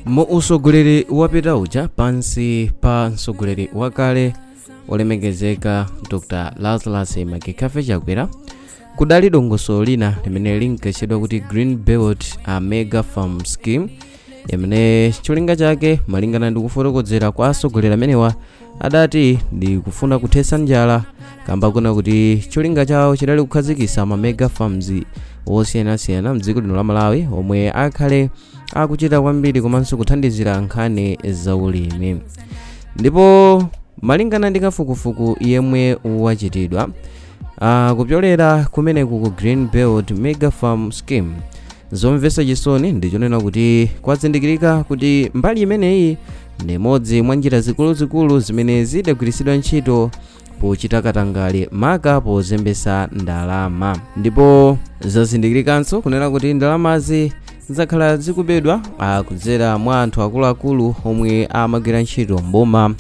Mu usogoleri wapita uja, pansi pa mtsogoleri wakale olemekezeka Dr Lazarus McCarthy Chakwera, kudali dongosolo lina limene linkatchedwa kuti Green Belt a Mega Farm Scheme, imene cholinga chake, malingana ndi kufotokozera kwa atsogoleri amenewa, adati ndi kufuna kuthetsa njala, kamba kuna kuti cholinga chawo chidali kukhazikitsa ma mega farms osiyanasiyana mdziko lino la Malawi, omwe akhale akuchita kwambiri komanso kuthandizira nkhani zaulimi. Ndipo malingana ndi kafukufuku yemwe wachitidwa kupyolera kumeneku ku Green Belt Mega Farm Scheme, zomvetsa chisoni ndichonena kuti kwazindikirika kuti mbali imeneyi ndi imodzi mwa njira zikuluzikulu zimene zidagwiritsidwa ntchito pochita katangale, maka pozembesa ndalama. Ndipo zazindikirikanso kunena kuti ndalamazi zakhala zikubedwa kudzera mwa anthu akuluakulu omwe amagwira ntchito mboma,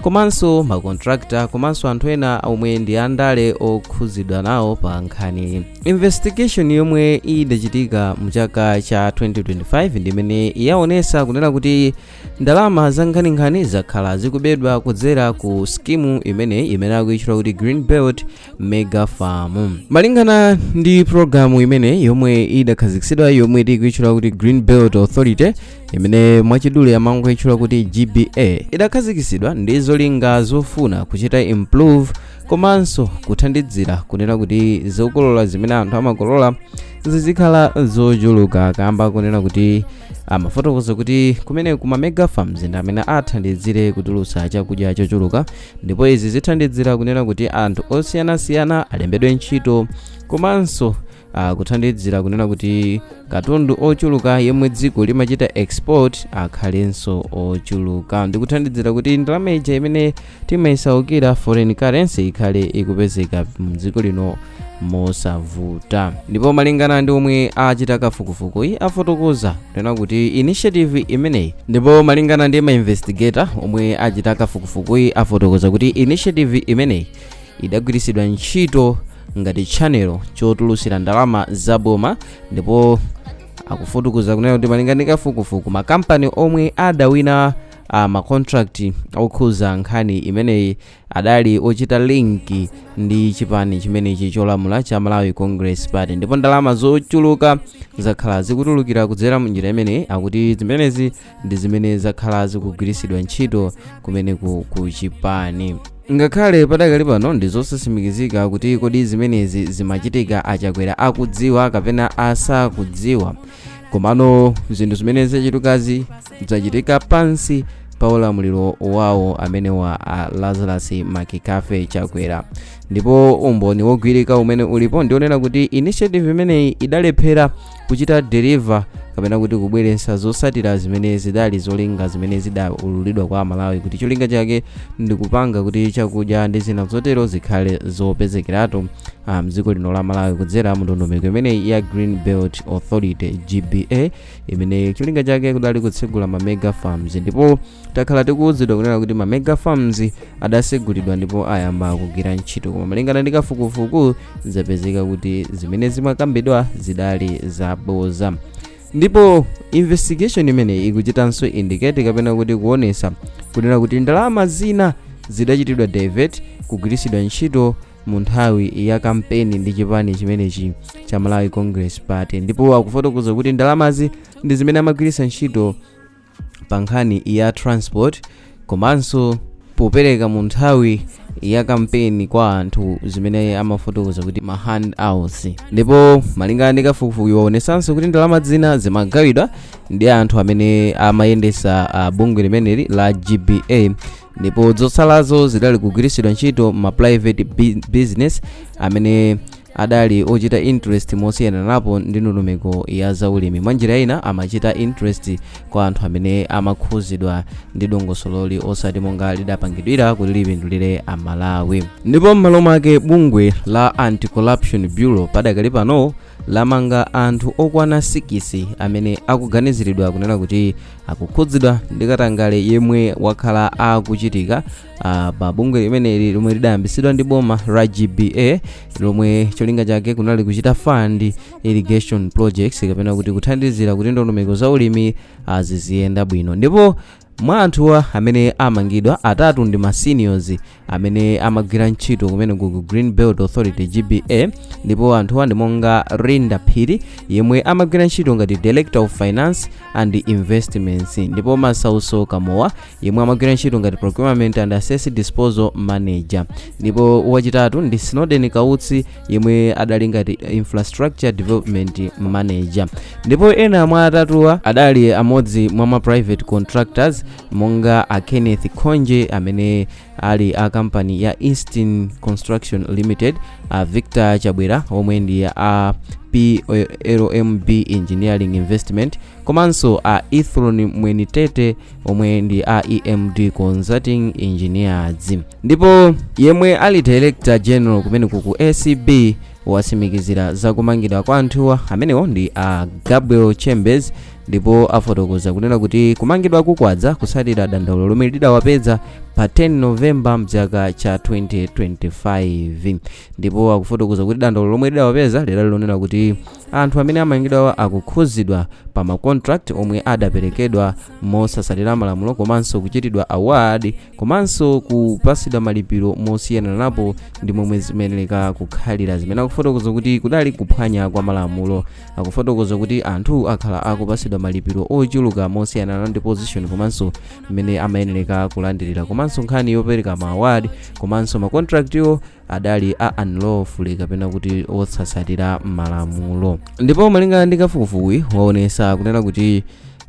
komanso makontrakta, komanso anthu ena omwe ndi andale okhuzidwa nawo pa nkhani. Investigation yomwe idachitika mchaka cha 2025 ndimene yaonesa kunena kuti ndalama za nkhaninkhani zakhala zikubedwa kudzera ku skimu imene akuyitchula kuti Green Belt Mega Farm. Malingana ndi programu imene yomwe idakhazikitsidwa, yomwe tikuyitchula kuti Green Belt Authority, imene mwachidule amangoyitchula kuti GBA, idakhazikitsidwa ndi zolinga zofuna kuchita improve komanso kuthandizira kunena kuti zokolola zimene anthu amakolola zizikhala zochuluka, kamba kunena kuti amafotokoza kuti kumene kuma mega farms ndi amene athandizire kutulutsa chakudya chochuluka, ndipo izi zithandizira kunena kuti anthu osiyanasiyana alembedwe ntchito, komanso kuthandizira kunena kuti katundu ochuluka yemwe dziko limachita export akhalenso ochuluka, ndi kuthandizira kuti ndalama ija imene timayisaukira, foreign currency, ikhale ikupezeka mdziko lino mosavuta. Ndipo malingana ndi omwe achita kafukufukuyi, afotokoza kunena kuti initiative imeneyi, ndipo malingana ndi ma investigator omwe achita kafukufukuyi, afotokoza kuti initiative imeneyi idagwiritsidwa ntchito ngati channel chotulutsira ndalama zaboma. Ndipo akufotokoza kunena kuti malingana ndi kafukufuku, makampani omwe adawina ma contract okhuza nkhani imeneyi adali ochita link ndi chipani chimenechi cholamula cha Malawi Congress Party, ndipo ndalama zochuluka zakhala zikutulukira kudzera munjira imeneyi. Akuti zimenezi ndi zimene zakhala zikugwiritsidwa ntchito kumeneku ku chipani, ngakhale padakali pano ndi zosatsimikizika kuti kodi zimenezi zimachitika aChakwera akudziwa kapena asakudziwa. Komano zinthu zimene zachitikazi zachitika pansi pa ulamuliro wawo amene wa a Lazarus McCarthy Chakwera. Ndipo umboni wogwirika umene ulipo ndionena kuti initiative imeneyi idalephera kuchita deliver kapena kuti kubweretsa zotsatira zimene zidali zolinga zimene zidaululidwa kwa Amalawi, kuti cholinga chake ndikupanga kuti chakudya ndi zina zotero zikhale zopezekeratu mdziko lino la Malawi kudzera mu ndondomeko imeneyi ya Green Belt Authority, GBA, imene cholinga chake kudali kutsegula ma mega farms. Ndipo takhala tikuwuzidwa kunena kuti ma mega farms adasegulidwa ndipo ayamba kugwira ntchito, koma malingana ndi kafukufuku zapezeka kuti zimene zimakambidwa zidali zaboza. Ndipo investigation imeneyi ikuchitanso indicate kapena kuti kuonesa kunena kuti ndalama zina zidachitidwa divert kugwiritsidwa ntchito mu nthawi ya kampeni ndi chipani chimenechi cha Malawi Congress Party. Ndipo akufotokoza kuti ndalamazi ndi zimene amagwiritsa ntchito pa nkhani ya transport komanso popereka mu nthawi ya kampeni kwa anthu, zimene amafotokoza kuti ma handouts. Ndipo malingana ndi kafukufuku waonesanso kuti ndalama zina zimagawidwa ndi anthu amene amayendesa bungwe limeneli la GBA, ndipo zotsalazo zidali kugwiritsidwa ntchito ma private business amene adali ochita interest mosiyana napo ndi ndondomeko ya zaulimi. Mwa njira ina, amachita interest kwa anthu amene amakhuzidwa ndi dongosololi, osati monga lidapangidwira kuti lipindulire Amalawi. Ndipo m'malo mwake, bungwe la Anti-Corruption Bureau padakali pano Lamanga anthu okwana 6 amene akuganiziridwa kunena kuti akukhudzidwa ndi katangale yemwe wakhala akuchitika pa bungwe limeneli lomwe lidayambisidwa ndi boma la GBA, lomwe cholinga chake kunali kuchita fund irrigation projects kapena kuti kuthandizira kuti ndondomeko za ulimi ziziyenda bwino. Ndipo mwa anthuwa amene amangidwa, atatu ndi ma seniors amene amagwira ntchito kumene ku Green Belt Authority, GBA. Ndipo anthuwa ndi monga Rinda Phiri, yemwe amagwira ntchito ngati Director of Finance and Investments, ndipo Masauso Kamowa, yemwe amagwira ntchito ngati Procurement and Asset Disposal Manager. Ndipo wachitatu ndi Snowden Kautsi, yemwe adali ngati Infrastructure Development Manager. Ndipo ena mwa atatuwa adali amodzi mwa ma private contractors, monga a Kenneth Khonje, amene ali a kampani ya Eastern Construction Limited, a Victor Chabwera, omwe ndi a PLMB Engineering Investment, komanso a Ethron Mwenitete, omwe ndi a EMD Consulting Engineers. Ndipo yemwe ali Director General kumene ku ACB watsimikizira zakumangidwa kwa anthuwa. Amenewo ndi a Gabriel Chambers, ndipo afotokoza kunena kuti kumangidwa kukwadza kutsatira dandaulo lomwe lidawapeza pa 10 Novemba mchaka cha 2025. Ndipo akufotokoza kuti dandaulo lomwe lidawapeza lidali lonena kuti anthu amene amangidwa akukhuzidwa pa ma contract omwe adaperekedwa mosatsatira malamulo, komanso kuchitidwa award komanso kupasidwa malipiro mosiyana napo ndi momwe zimayenera kukhalira, zimene akufotokoza kuti kudali kuphwanya kwa malamulo. Akufotokoza kuti anthu akhala akupasidwa malipiro ochuluka mosiyana ndi position komanso mmene amayenereka kulandirira, komanso nkhani yopereka ma award komanso ma contract iwo adali a unlawful kapena kuti osatsatira malamulo. Ndipo malingana ndi kafukufuku waonesa kunena kuti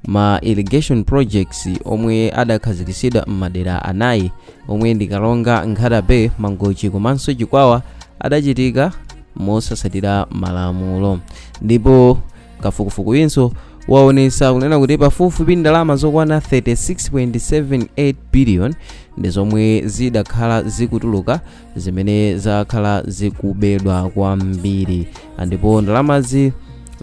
ma irrigation projects omwe adakhazikitsidwa m'madera anayi, omwe ndi Karonga, Nkhata Bay, Mangochi komanso Chikwawa, adachitika mosatsatira malamulo. Ndipo kafukufuku waonesa kunena kuti pafupifupi ndalama zokwana 36.78 billion ndi zomwe zidakhala zikutuluka, zimene zakhala zikubedwa kwambiri. Ndipo ndalamazi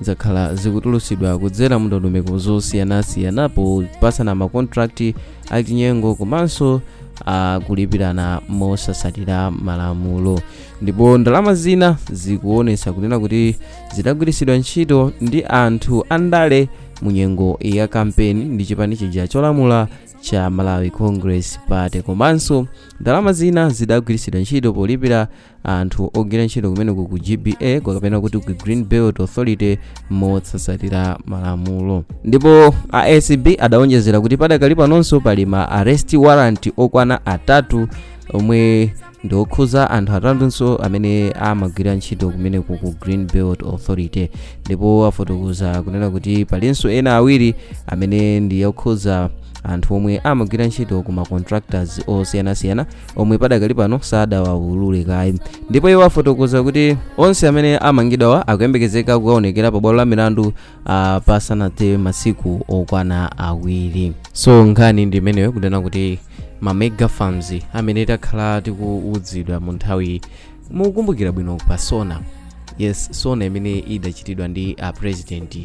zakhala zikutulusidwa kudzera mu ndondomeko zosiyanasiyana, popasana ma contract achinyengo komanso akulipirana mosatsatira malamulo. Ndipo ndalama zina zikuonesa kunena kuti zidagwiritsidwa ntchito ndi anthu andale mu nyengo ya kampeni ndi chipani chija cholamula cha Malawi Congress Party, komanso ndalama zina zidagwiritsidwa ntchito polipira anthu ogwira ntchito kumeneku ku GBA kapena kuti ku Green Belt Authority mosatsatira malamulo. Ndipo a ACB adawonjezera kuti padakali panonso pali ma arrest warrant okwana atatu omwe ndi okhuza anthu atatunso amene amagwira ntchito kumeneku ku Green Belt Authority. Ndipo afotokoza kunena kuti palinso ena awiri amene ndi okhuza anthu omwe amagwira ntchito ku ma contractors osiyanasiyana omwe padakali pano sadawawulule kayi. Ndipo iwo afotokoza kuti onse amene amangidwawa akuyembekezeka kukaonekera pa bwalo la milandu pasanathe masiku okwana 2. So nkhani ndi imeneyo, kunena kuti ma mega farms amene takhala tikuudzidwa mu nthawi, mukumbukira bwino pa SONA, yes, SONA imene idachitidwa ndi a president,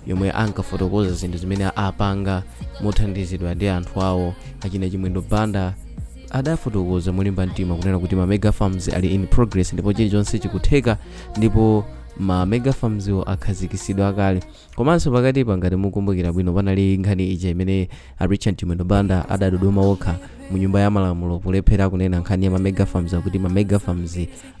yomwe ankafotokoza zinthu zimene apanga mothandizidwa ndi anthu awo achina Chimwendo Banda, adafotokoza molimba mtima kunena kuti ma mega farms ali in progress ndipo chilichonse chikutheka, ndipo ma mega farms iwo akhazikisidwa kale. Komanso pakati ngati mukumbukira bwino, panali nkhani ija imene a Richard Chimwendo Banda adadodoma okha mu Nyumba ya Malamulo polephera kunena nkhani ya ma mega farms, akuti ma mega farms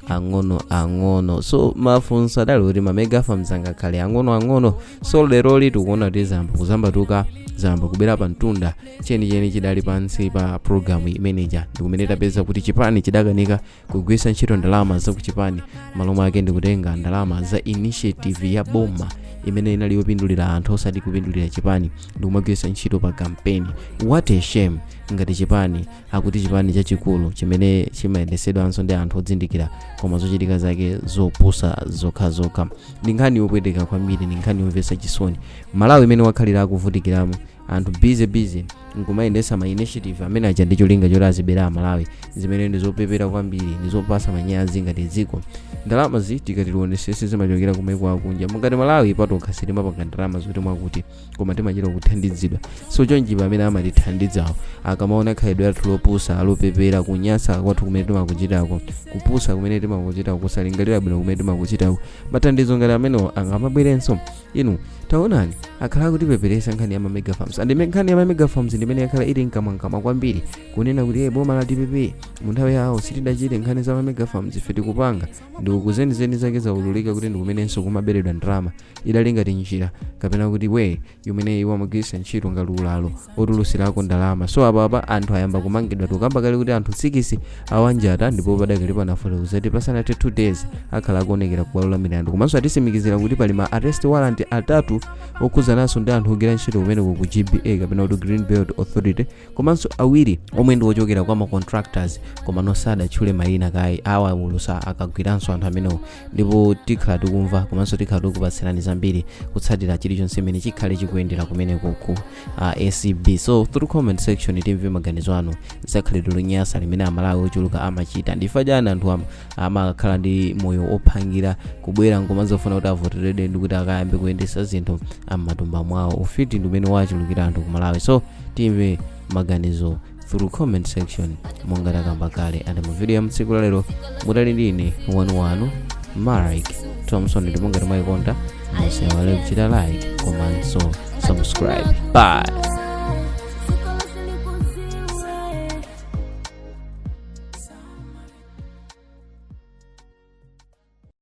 ang'ono ang'ono. So mafunso adali kuti ma mega farms angakhale ang'ono ang'ono? So leroli tikuona kuti zamba kuzambatuka, zamba kubera pa mtunda. Chenicheni chidali pansi pa programu imeneja ndi kumene tapeza kuti chipani chidakanika kugwiritsa ntchito ndalama za kuchipani, malo mwake ndikutenga ndalama za initiative ya boma imene inali yopindulira anthu osati kupindulira chipani, ndikumagwiritsa ntchito pa kampeni. What a shame! Ngati chipani, akuti chipani chachikulu chimene chimayendesedwanso ndi anthu odzindikira, koma zochitika zake zopusa zokhazokha. Ndi nkhani yopweteka kwambiri, ndi nkhani yomvetsa chisoni. Malawi imene wakhalira akuvutikiramo, Anthu busy busy nkumayendesa ma initiative amene aja ndi cholinga choti azibera Amalawi, zimene ndi zopepera kwambiri, ndi zopasa manyazi ngati dziko. Ndalamazi tikati tionesese zimachokera kumaiko akunja. Mungati Malawi patokha sitimapanga ndalama zoti mwakuti, koma timachita kuthandizidwa. So chonchi pamene amatithandidzawo akamaona khalidwe lathu lopusa, lopepera, kunyasa kwathu kumene timakuchitako, kupusa kumene timakuchitako, kusalingalira bwino kumene timakuchitako, mathandizo ngati amenewo angamabwerenso? Inu taonani, akhala akutipeperesa nkhani ya ma mega farms, and nkhani ya ma mega farms ndimene yakhala ili mkamwamkamwa kwambiri, kunena kuti boma la DPP mu nthawi yawo sitidachite nkhani za ma mega farms, ife tikupanga. Ndikukuzenizeni zake zaululika kuti ndikumenenso kumaberedwa ndalama. Idali ngati njira kapena kuti way imene iwo amagwiritsa ntchito ngati ulalo otulusirako ndalama. So apapa anthu ayamba kumangidwa. Tikamba kale kuti anthu 6 awanjata, ndipo padakali panafotokoza kuti pasanathe 2 days akhala akuonekera kubwalo la milandu. Komanso atisimikizira kuti pali ma arrest warrant atatu okhuzananso ndi anthu ogwira ntchito kumeneko ku GBA kapena kuti Green Belt Authority, komanso awiri omwe ndi ochokera kwa ma contractors, koma nosadatchule mayina kayi. Awawulusa akagwiranso anthu amenewo, ndipo tikhala tikumva komanso tikhala tikupatsirani zambiri kutsatira chilichonse chimene chikhale chikuyendera kumeneko ku ACB. So through comment section timve maganizo anu zakhalidwe lonyasa limene Amalawi ochuluka amachita. Ndifa chani anthu amakhala ndi moyo ophangira, kubwera nkomazofuna kuti avoteredwe ndi kuti akayambe kuyendesa zinthu am'matumba mwawo? Ufiti ndi umene wachulukira anthu ku Malawi. So timve maganizo through comment section monga takamba kale. And mu video ya mtsiku lalero mutali ndine wanuwanu Marek Thompson, ndipo ngati mwayikonda musaiwale kuchita like komanso subscribe. Bye.